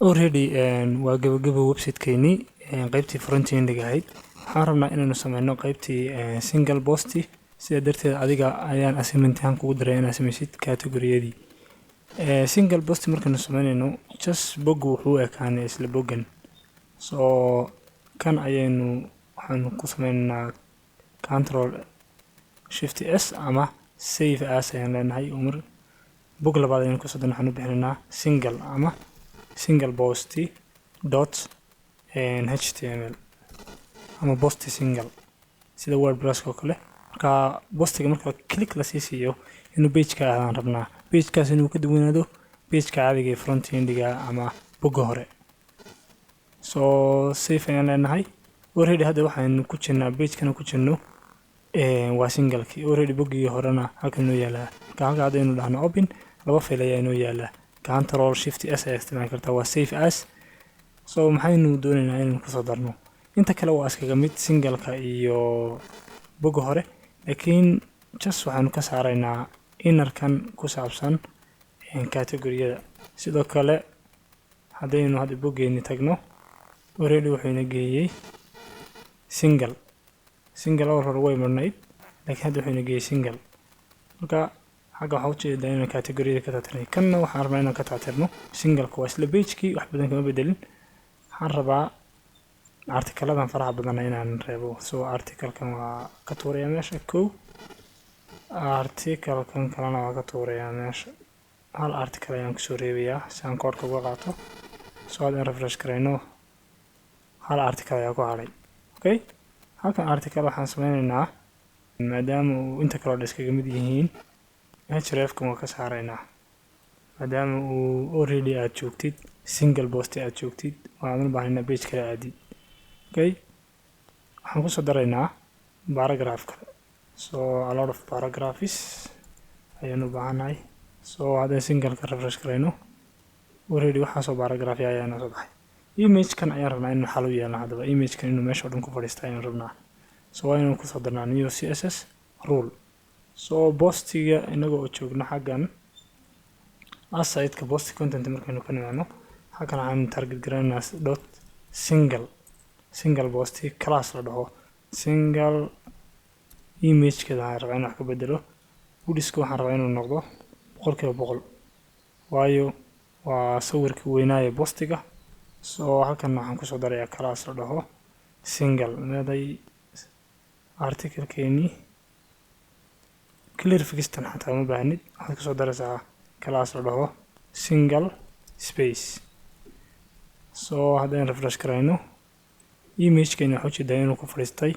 Already waa gabagabo website-keenii qaybtii frontend-ga ahayd. Waxaan rabnaa inaynu sameyno qaybtii single post. Sidaa darteed adiga ayaan assignment ahaan kugu diray inaad sameysid category-yadii single post. Markaynu sameynayno, just boggu wuxuu u ekaanay isla boggan. So kan ayaynu waxaanu ku sameynaynaa Control Shift S ama Save As ayaan leenahay. Umar bog labaad ayaan kusoo darnay. Waxaan u bixinaynaa single ama single post.html ama post single, sida WordPress oo kale. Marka postiga marka click lasii siiyo inuu pageka aadaan rabnaa, pagekaas inuu ka duwanaado pageka caadiga ee frontendiga ama bogga hore. So save ayaan leenahay. Already hadda waxaynu ku jirnaa pagekana ku jirno waa singlekii. Already boggii horena halkan inoo yaalaa. Marka halka haddaynu dhahno open, laba file ayaa inoo yaalaa. Control Shift S ayaa isticmaali kartaa, waa Save As. So maxaynu doonaynaa inaynu kusoo darno? Inta kale waa iskaga mid singleka iyo bogga hore, laakiin just waxaanu ka saaraynaa innerkan ku saabsan categoriyada. Sidoo kale haddaynu hadda boggeeni tagno, already wuxuu ina geeyey single. Single awal hore way marnayd, laakiin hadda wuxuu ina geeyey single. Marka xagga waxaa ujeedaa inaan categoriyada ka tirtirnay. Kanna waxaan rabnaa inaan ka tirtirno. Singleka waa isla pagekii, wax badan kama bedelin. Waxaan rabaa articleadan faraha badanna inaan reebo. So articlekan waa ka tuurayaa meesha kow, articlekan kalena waa ka tuurayaa meesha. Hal article ayaan kusoo reebayaa si aan koodhka uga qaato. So haddaan refresh garayno, hal article ayaa ku hadhay. Okay, halkan article waxaan sameyneynaa, maadaama uu inta kaloo dhan iskaga mid yihiin, hrefkan waa ka saaraynaa, maadaama uu already aad joogtid single post aad joogtid oo aadan u baahnayna page kale aadid. Okay, waxaan kusoo daraynaa paragraph kale. So a lot of paragraphs ayaan u baahannahay. So haddaan singleka refresh garayno, already waxaasoo paragraph ayaa noo soo baxay. Imagekan ayaan rabnaa inuu xal u yeelno. Haddaba imagekan inuu meesha o dhan ku fadhiista ayaan rabnaa. So waa inaan kusoo darnaa new CSS rule. So postiga inaga oo joogno, xaggan aside-ka post content markaynu ka nimaano, halkan waxaan target garanaynaa dot single, single post class la dhaho. Single imagekeeda waxaan rabaa in wax ka bedelo. Widthka waxaan rabaa inuu noqdo 100%, waayo waa sawirkii weynaaye postiga. So halkan waxaan kusoo darayaa class la dhaho single. Meeday articlekeeni? Clear fixtan xataa uma baahnid. Waxaad kusoo daraysaa class la dhaho single space. So haddaan refresh garayno, imagekeeni waxaa ujeedaa inuu ku fadhiistay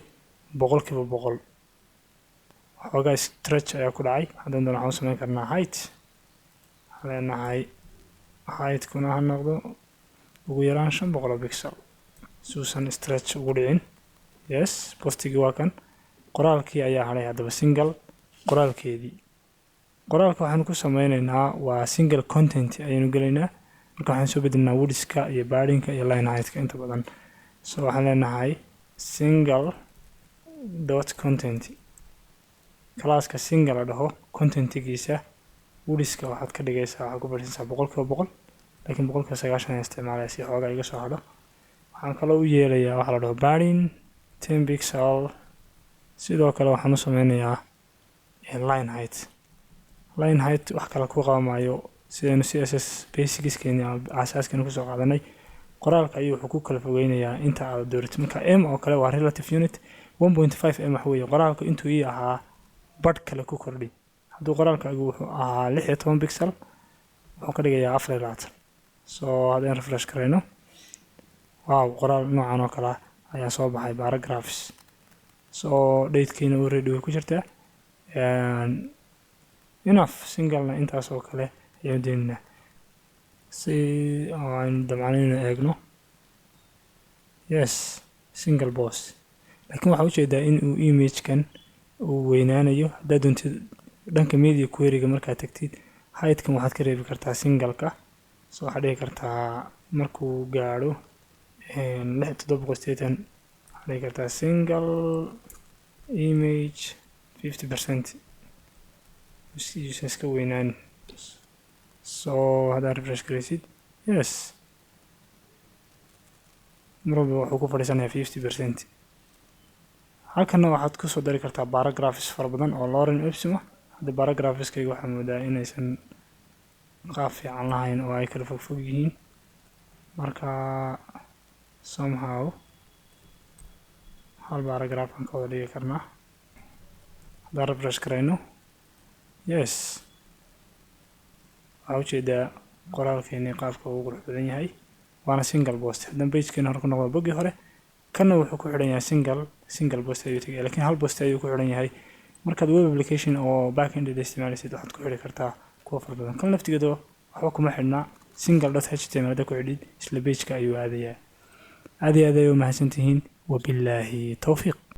100%. Waxoogaa stretch ayaa ku dhacay. Haddaan doono waxaan u sameyn karnaa height. Waxaan leenahay heightkuna ha noqdo ugu yaraan 500 oo pixel suusan stretch ugu dhicin. Yes, postigii waa kan. Qoraalkii ayaa hadhay. Haddaba single qoraalkeedii, qoraalka waxaanu ku sameyneynaa waa single content ayaynu gelaynaa. Marka waxaan soo bedelnaa widthka iyo paddingka iyo line heightka inta badan. So waxaan leenahay single dot content, classka single la dhaho contentigiisa widthka waxaad ka dhigaysaa, waxaad ku fadhiisanaysaa 100%, laakiin 90% ayaan isticmaalaya si xoogaa iga soo hadho. Waxaan kaloo u yeelayaa waxaa la dhaho padding 10 pixel. Sidoo kale waxaan u sameynayaa line height. Line height wax kale ku qabamaayo, sidaynu CSS basicskeeni ama asaaskeeni kusoo qaadanay, qoraalka ayuu wuxuu ku kala fogeynayaa inta aad dooratid. Marka em oo kale waa relative unit. 1.5 em waxa weeye qoraalka intuu ii ahaa badh kale ku kordhi. Hadduu qoraalkaagu wuxuu ahaa 16 pixel, wuxuu ka dhigayaa 24. So haddaan refresh karayno, wow, qoraal noocan oo kale ah ayaa soo baxay, paragraphs. So datekiina already way ku jirtaa. Enough. Singlena intaas oo kale ayaan deeninaa si aynu damcanaynu eegno. Yes, single post, laakiin waxaa ujeedaa in uu imagekan uu weynaanayo. Haddaad doontid, dhanka media queryga markaad tagtid, heightkan waxaad ka reebi kartaa singleka. So waxaad dhihi kartaa markuu gaadho lix 780, waxaad dhihi kartaa single image 50% yuusan iska weynaan. So haddaad refresh garaysid, yes. Mar walba wuxuu ku fadhiisanayaa 50%. Halkanna waxaad kusoo dari kartaa paragraphs fara badan oo lorem ipsum ah. Hadda paragraphskayga waxaa moodaa inaysan qaab fiican lahayn oo ay kala fogfog yihiin. Marka somehow hal paragraph aan ka wada dhigi karnaa. Haddaan refresh karayno, yes, waxaa ujeedaa qoraalkeeni qaabka ugu qurux badan yahay, waana single post. Haddaan pagekeeni hore ku noqdo, boggii hore, kanna wuxuu ku xidhan yahay single post ayuu tegaya, lakiin hal post ayuu ku xidhan yahay. Markaad web application oo backend isticmaalaysid, waxaad ku xidhi kartaa kuwa fara badan. Kan laftigeeda waxba kuma xidhna. Single.html hadda ku xidhid, isla pageka ayuu aadayaa. Aad iyo aad ay u mahadsantihiin. Wabillaahi towfiiq.